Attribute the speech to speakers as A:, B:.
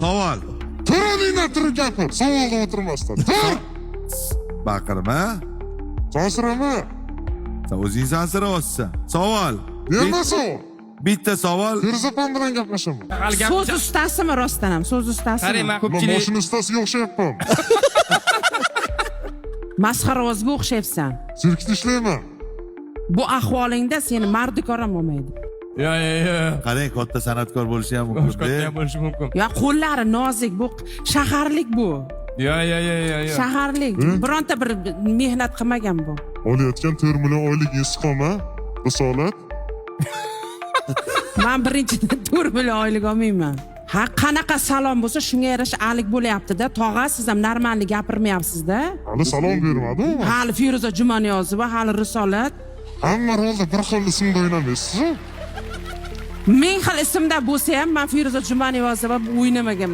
A: Savol.
B: Tur o'rningdan turib gapir. Savolda o'tirmasdan. Tur!
A: Baqirma.
B: Sansirama.
A: Sen o'zing sansiryapsan. Savol.
B: Nima savol?
A: Bitta savol.
B: Feruza opam bilan gaplashaman.
C: Hali gap
D: So'z ustasimi rostdan ham? So'z
C: Qarang, man
D: ustasimi?
B: Man
C: ko'pchilik
B: mashina ustasiga o'xshayapman.
D: Masxaravozga o'xshayapsan.
B: Sirkda ishlayman.
D: Bu ahvolingda seni mardikor ham bo'lmaydi.
C: Yo, yo, yo.
A: Qarang, katta san'atkor bo'lishi ham mumkin.
C: Katta ham bo'lishi mumkin.
D: Yo, qo'llari nozik, bu shaharlik bu.
C: Yo, yo, yo, yo, yo.
D: Shaharlik. Bironta bir mehnat qilmagan bu.
B: Olayotgan 4 million oylik istiqoma. Risolat.
D: Man birinchidan 4 million oylik olmayman. Ha, qanaqa salom bo'lsa shunga yarasha alik bo'lyapti-da. Tog'a, siz ham normalni gapirmayapsiz-da.
B: Hali salom bermadim.
D: Hali Feruza Jumaniyozova, hali Risolat.
B: Hamma rolda bir xil ismda o'ynamaysiz.
D: Ming xil ismda bo'lsa ham man Feruza Jumaniyozova o'ynamaganman.